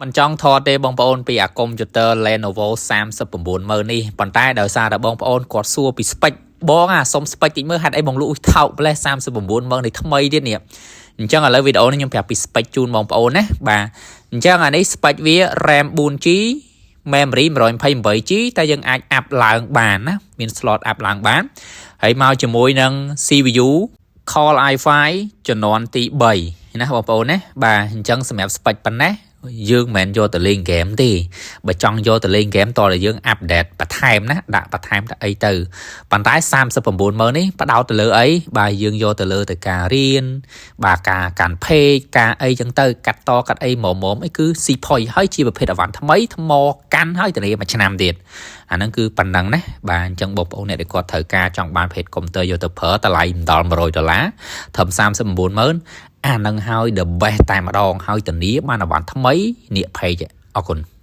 មិនចង់ថតទេបងប្អូនពីអាកុំព្យូទ័រ Lenovo 39ម៉ឺននេះប៉ុន្តែដោយសារតែបងប្អូនគាត់សួរពី spec បងអាសុំ spec តិចមើលហេតុអីបងលក់ថោកម្លេះ39ម៉ឺននេះថ្មីទៀតនេះអញ្ចឹងឥឡូវវីដេអូនេះខ្ញុំប្រាប់ពី spec ជូនបងប្អូនណាបាទអញ្ចឹងអានេះ spec វា RAM 4G memory 128 G តែយើងអាច up ឡើងបានណាមាន slot up ឡើងបានហើយមកជាមួយនឹង CPU Core i5 ជំនាន់ទី3ណាបងប្អូនណាបាទអញ្ចឹងសម្រាប់ spec ប៉ុណ្ណេះយើងមិនមែនយកទៅលេងហ្គេមទេបើចង់យកទៅលេងហ្គេមតើយើង update បន្ថែមណាដាក់បន្ថែមទៅអីទៅប៉ុន្តែ39ម៉ឺននេះផ្ដោតទៅលើអីបាទយើងយកទៅលើទៅការរៀនបាទការកាន់ page ការអីចឹងទៅកាត់តកាត់អីមុំមុំអីគឺស៊ីផុយហើយជាប្រភេទអវ៉ាន់ថ្មីថ្មកាន់ហើយធានាមួយឆ្នាំទៀតអាហ្នឹងគឺប៉ុណ្ណឹងណាបាទអញ្ចឹងបងប្អូនអ្នកដែលគាត់ត្រូវការចង់បានភេទកុំព្យូទ័រយកទៅប្រើតម្លៃមិនដល់100ដុល្លារត្រឹម39ម៉ឺនអានឹងហើយ the best តែម្ដងហើយធានាបានអវ៉ាន់ថ្មីនេះ page អរគុណ។